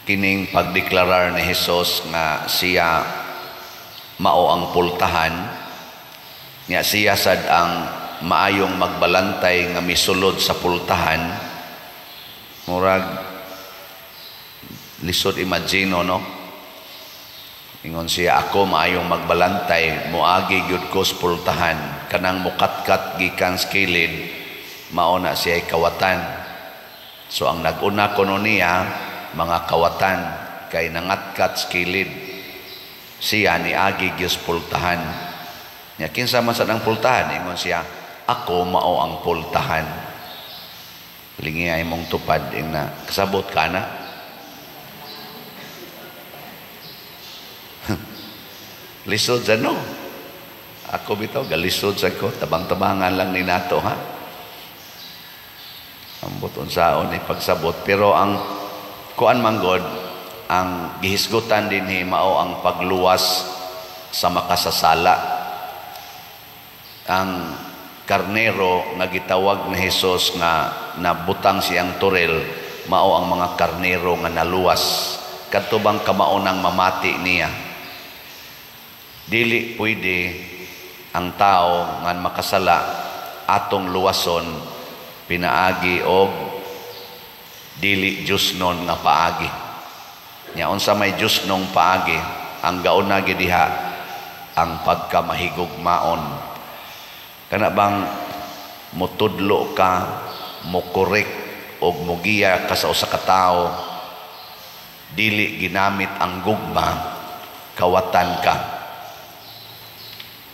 Kining pagdeklarar ni Hesus nga siya mao ang pultahan, nga siya sad ang maayong magbalantay nga misulod sa pultahan, murag lisod imagine, no? Ingon siya, "Ako maayong magbalantay, moagi gyud ko sa pultahan. Kanang mukatkat gikan sa kilid, mao na siya kawatan." So ang nag-una kuno niya mga kawatan kay nangatkat sa kilid. Siya niagi gyud sa pultahan. Nya kinsa man sad ang pultahan? Ingon siya, "Ako mao ang pultahan." Lingi ay mong tupad ing na kasabot ka na. Lisod sa, no? Ako bitaw, galisod sa ko. Tabang-tabangan lang ni nato, ha? Ambot unsaon ni pagsabot. Pero ang kuan manggod, ang gihisgutan dinhi mao ang pagluwas sa makasasala. Ang karnero nga gitawag ni Hesus nga nabutang siyang toril, mao ang mga karnero nga naluwas. Kadto bang kamaunang mamati niya? Dili pwede ang tao nga makasala atong luwason pinaagi og dili Diyosnon nga paagi. Nya unsa may Diyosnong paagi? Ang gauna gid diha ang pagkamahigugmaon. Kana bang mutudlo ka, mokorek og mogiya ka sa usa ka tawo, dili ginamit ang gugma, kawatan ka.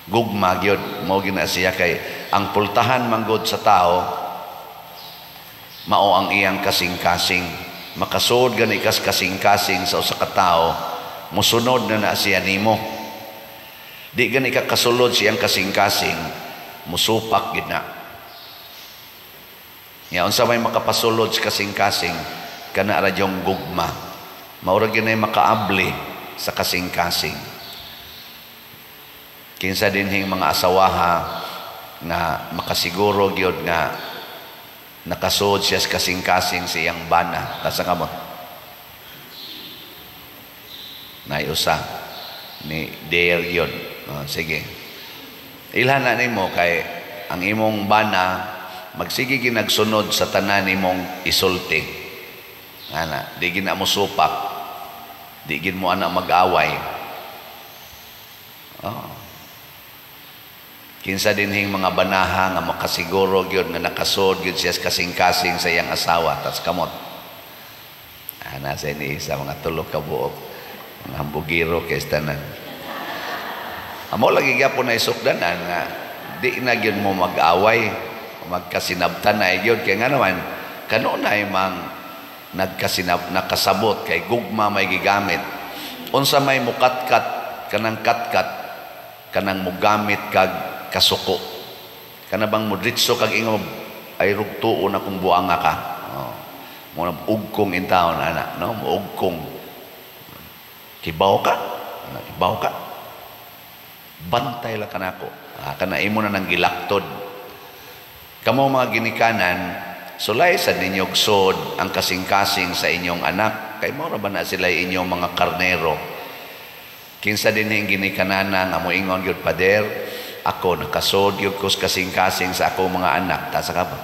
Gugma gyud mao gina siya kay ang pultahan manggod sa tao mao ang iyang kasing-kasing. Makasuod gani kas kasing-kasing sa usa ka tawo, musunod na na siya nimo. Di gani ka kasulod siyang kasing-kasing, musupak gid na. Nya unsa may makapasulod sa kasing-kasing? Kana ra yung gugma. Mao ra gyud makaabli sa kasing-kasing. Kinsa dinhing mga asawaha nga makasiguro gyud nga nakasuod siya sa kasing-kasing sa iyang bana? Tasa kamot. Naiusa ni dare yun. Oh, sige. Ilhan na nimo kay ang imong bana magsige ginagsunod sa tanan nimong isulti. Ana, di gina mo supak. Di gin mo ana mag-away. Oh. Kinsa dinhing mga banaha nga makasiguro gyud nga nakasud gyud siya sa kasing-kasing sa iyang asawa? Tas kamot. Ana sa ini isa mga tulo ka buok. Mga hambugiro kay tanan. Amo lagi gyapon na isukdanan nga di na gyud mo mag-away, magkasinabtan na gyud kay nga naman kanunay mang nagkasinab nakasabot kay gugma may gigamit. Unsa may mukatkat kanang katkat? Kanang mugamit kag kasuko. Kana bang mudritso kag ingon, "Ay rugtuon akong buanga ka." Oh. Mo na ugkong intawon ana, no? Muugkong. Kibaw ka? Ana, kibaw ka? Bantay la kanako. Ah, kana imo na nang gilaktod. Kamo mga ginikanan, sulay sa ninyog sod ang kasing-kasing sa inyong anak. Kay mao ra ba na sila inyong mga karnero? Kinsa dinhing ginikanana nga moingon gyud, "Pader, ako nakasod gyud ko sa kasing-kasing sa akong mga anak"? Tasa ka ba?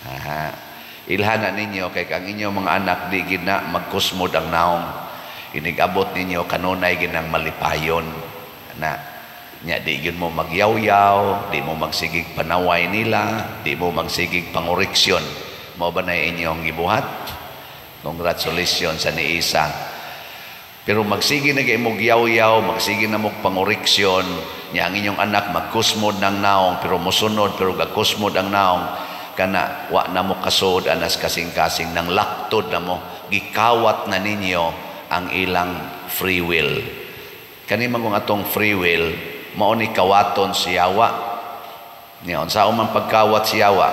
Aha. Ilhan na ninyo kay ang inyong mga anak di gid na magkusmod ang naong. Inigabot ninyo kanunay ginang malipayon. Na nya di gyud mo magyawyaw, di mo magsigig panaway nila, di mo magsigig pangoreksyon. Mao ba na inyong gibuhat? Congratulations sa niisa. Pero magsige na kay mo gyawyaw, magsige na mo pangoreksyon, nya ang inyong anak magkusmod ng naong, pero mosunod, pero gagkusmod ang naong, kana wa na mo kasod anas kasing-kasing, nang laktod na mo, gikawat na ninyo ang ilang free will. Kani man kung atong free will, mao ni kawaton si yawa. Nya unsa man pagkawat si yawa?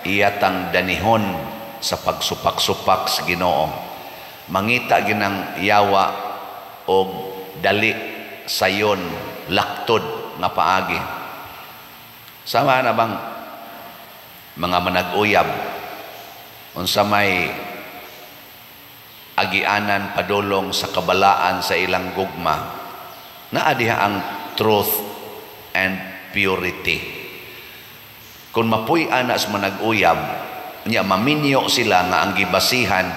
Iya tang danihon sa pagsupak-supak sa Ginoo. Mangita ginang yawa og dali sayon laktod nga paagi. Sama na bang mga manag-uyab, unsa may agianan padulong sa kabalaan sa ilang gugma. Naa diha ang truth and purity. Kung mapuy-an na sa manag-uyab, nya maminyo sila nga ang gibasihan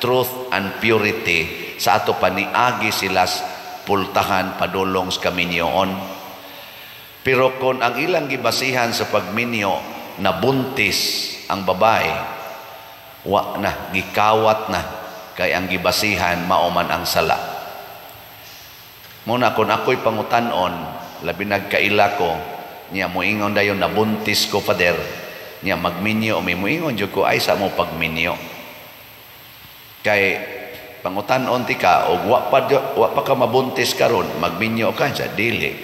truth and purity, sa ato pa niagi sila pultahan padulong sa kaminyoon. Pero kung ang ilang gibasihan sa pagminyo, nabuntis ang babae, wa na, gikawat na, kay ang gibasihan mao man ang sala. Muna kung ako'y pangutan-on, labi nagkaila ko, niya moingon dayon, "Nabuntis ko, Father," niya magminyo, may moingon jud ko, "Ay sa mo pagminyo." Kay pangutan-on ti ka og wa pa ka mabuntis karon, magminyo ka? Sa dili.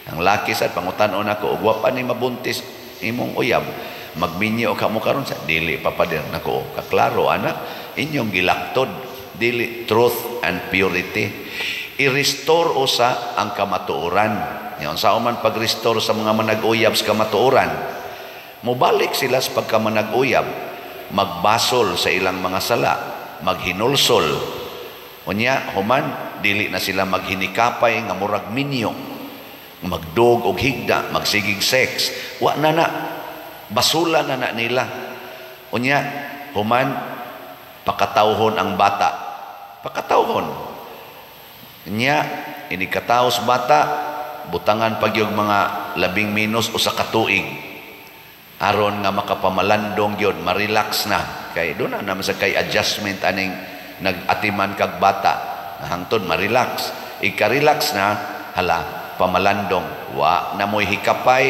Ang laki sad, pangutan-on ako og wa pa ni mabuntis imong uyab, magminyo ka mo karon? Sa dili pa, Pader. Nako, kaklaro ana, inyong gilaktod, dili truth and purity. I-restore usa ang kamatuoran. Nya unsa man pag-restore sa mga manag-uyab sa kamatuoran? Mobalik sila sa pagkamanag-uyab, magbasol sa ilang mga sala, maghinulsol. Unya human, dili na sila maghinikapay nga murag minyo, magdog og higda, magsigig sex. Wa na na, basula na na nila. Unya human, pakatawhon ang bata, pakatawhon. Nya ini kataos bata, butangan pagyog mga labing minus 1 ka tuig aron nga makapamalandong gyud, ma-relax na, kay do na naman sa kay adjustment aning nag-atiman kag bata hangtod ma-relax. Ika-relax na, hala, pamalandong. Wa na mo'y hikapay,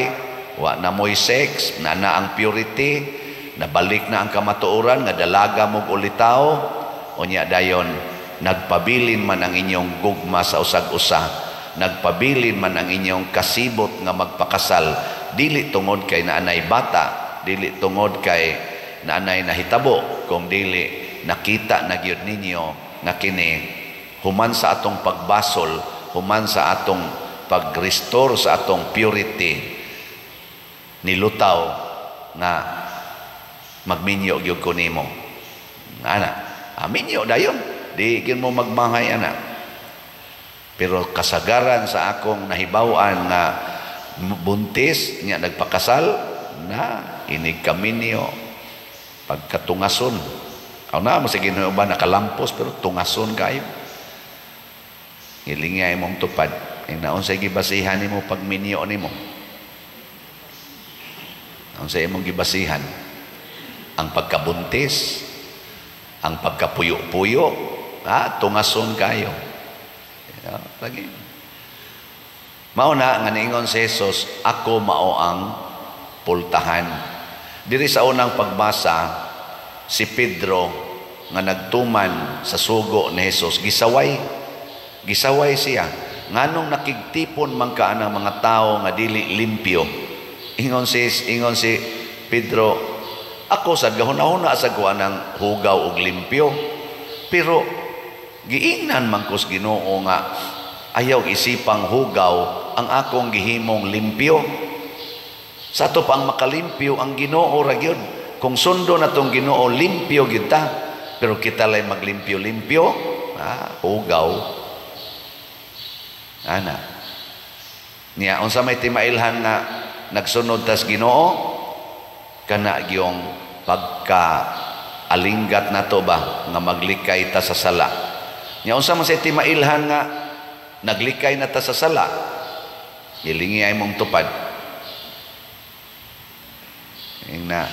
wa na mo'y sex, na na ang purity, nabalik na ang kamatuoran nga dalaga mog ulitaw. Unya dayon, nagpabilin man ang inyong gugma sa usag-usa, nagpabilin man ang inyong kasibot nga magpakasal, dili tungod kay naanay bata, dili tungod kay naanay nahitabo, kung dili nakita na gyud ninyo nga kini, human sa atong pagbasol, human sa atong pag-restore sa atong purity, nilutaw nga magminyo gyud ko nimo. Ana, minyo dayon, di gyud mo magmahay ana. Pero kasagaran sa akong nahibaw-an nga buntis nya nagpakasal na, inig kaminyo, pagkatungason. Aw na mo sige ba nakalampos, pero tungason kayo. Ngilingay mong tupad. Ing naon sa gibasihan nimo pagminyo nimo? Naon sa imong gibasihan? Ang pagkabuntis, ang pagkapuyo-puyo, tungason kayo. Ya, lagi. Mao na nga niingon si Jesus, "Ako mao ang pultahan." Diri sa unang pagbasa, si Pedro nga nagtuman sa sugo ni Jesus, gisaway. Gisaway siya. Nganong nakigtipon man ka ang mga tao nga dili limpyo? Ingon si Pedro, "Ako sad gahuna-huna sa kuha ng hugaw og limpyo. Pero giingnan man ko sa Ginoo nga ayaw isipang hugaw ang akong gihimong limpyo. Sa ato pa ang makalimpyo ang Ginoo ra gyud. Kung sundo na tong Ginoo, limpyo gyud ta. Pero kita lay maglimpyo-limpyo, hugaw." Ana. Niya unsa may timailhan nga nagsunod tas Ginoo? Kana gyong pagka alinggat nato ba nga maglikay ta sa sala. Nya unsa man say timailhan nga naglikay na ta sa sala? Gilingi ay mong tupad. Ing na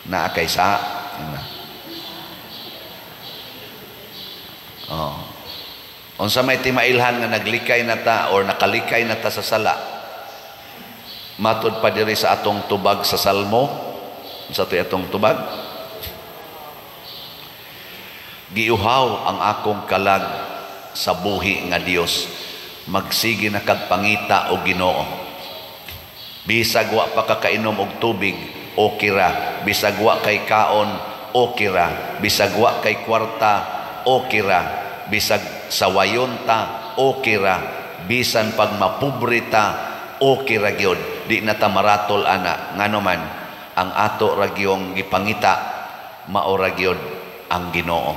naa kay sa ing na. Oh. Unsa may timailhan nga naglikay na ta or nakalikay na ta sa sala? Matod pa diri sa atong tubag sa Salmo, sa to'y atong tubag, "Giuhaw ang akong kalag sa buhi nga Dios. Magsige na kag pangita og Ginoo. Bisag wa pa ka kainom og tubig, okay ra. Bisag wa kay kaon, okay ra. Bisag wa kay kwarta, okay ra. Bisag sawayon ta, okay ra. Bisan pag mapobre ta, okay ra gyud. Di na ta maratol ana, ngano man ang ato ra gyung gipangita mao ra gyud ang Ginoo."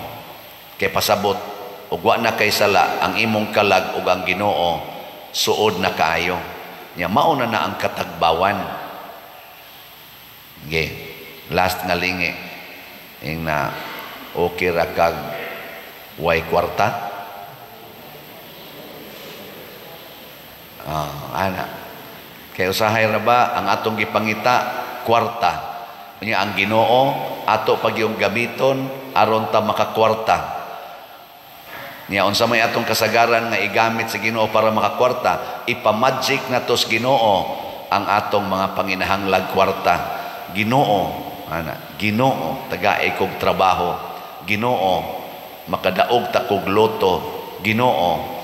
Kay pasabot ug wa na kay sala ang imong kalag ug ang Ginoo, suod na kaayo. Nya mao na na ang katagbawan. Okay. Last nga lingi ing na okay ra kag way kwarta. Ana. Kay usahay ra ba ang atong gipangita kwarta. Unya ang Ginoo ato pag yung gamiton aron ta makakwarta. Niya unsa may atong kasagaran nga igamit sa Ginoo para makakwarta, ipamagic nato sa Ginoo ang atong mga panginahanglag kwarta. Ginoo, ana, Ginoo tagae kog trabaho. Ginoo makadaog ta kog loto. Ginoo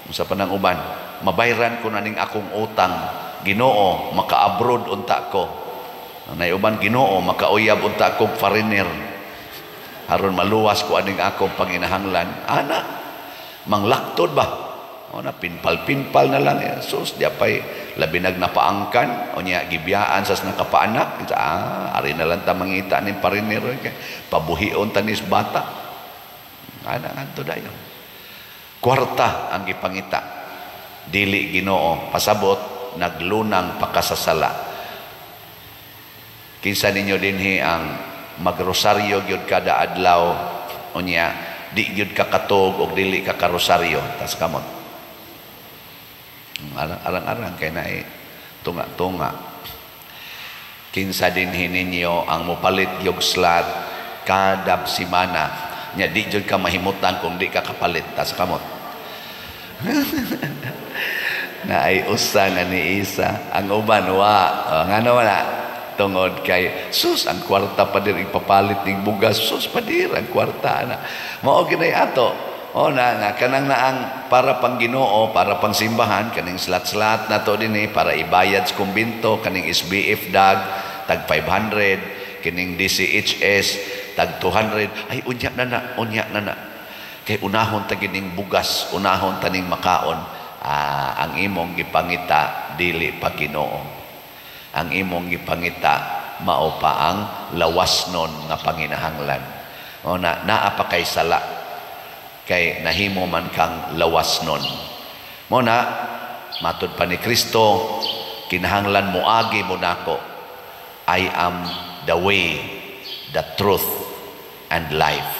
unsa pa nang uban, mabayran ko na ning akong utang. Ginoo maka-abroad unta ko. Nay uban, Ginoo makauyab unta kog foreigner aron maluwas ko aning akong panginahanglan. Ana, manglaktod ba? O na, pinpal-pinpal na lang. Sus, di apay labinag napaangkan. O niya, gibiyaan sa nakapaanak. Ari na lang ta mangita ning parinero. Pabuhion tanis bata. Ana, ngadto dayon. Kwarta ang gipangita. Dili Ginoo. Pasabot, naglunang pakasasala. Kinsa ninyo dinhi ang magrosaryo gyud kada adlaw, unya di gyud ka katog og dili ka karosaryo? Tas kamot. Arang-arang kay naay tunga-tunga. Kinsa dinhi ninyo ang mopalit gyud slot kada semana, nya di gyud ka mahimutan kung di ka kapalit? Tas kamot. Naay usa nga ni isa, ang uban wa. O, ngano wala? Tungod kay sus ang kwarta pa dir ipapalit ning bugas, sus pa dir ang kwarta na. Mao ginay ato. O na nga kanang naang para pang Ginoo, para pang simbahan, kaning slat-slat na to dinhi para ibayad sa kumbinto, kaning SBF dag tag 500, kining DCHS tag 200. Ay unya na na, unya na na. Kay unahon ta gining bugas, unahon ta ning makaon. Ang imong gipangita dili pa Ginoo. Ang imong gipangita mao pa ang lawasnon nga panginahanglan. O na, naa pa kay sala kay nahimo man kang lawasnon. Mo na matud pa ni Kristo, kinahanglan moagi mo nako. I am the way, the truth and life.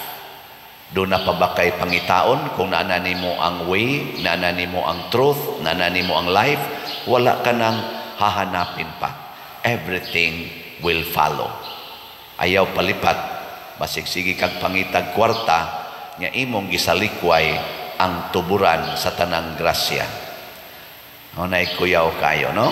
Do na pa ba kay pangitaon kung naa na nimo ang way, naa na nimo ang truth, naa na nimo ang life? Wala ka nang hahanapin pa. Everything will follow. Ayaw palipat, basig sige kag pangitag kwarta, nya imong gisalikway ang tuburan sa tanang grasya. O nay kuyaw kayo, no?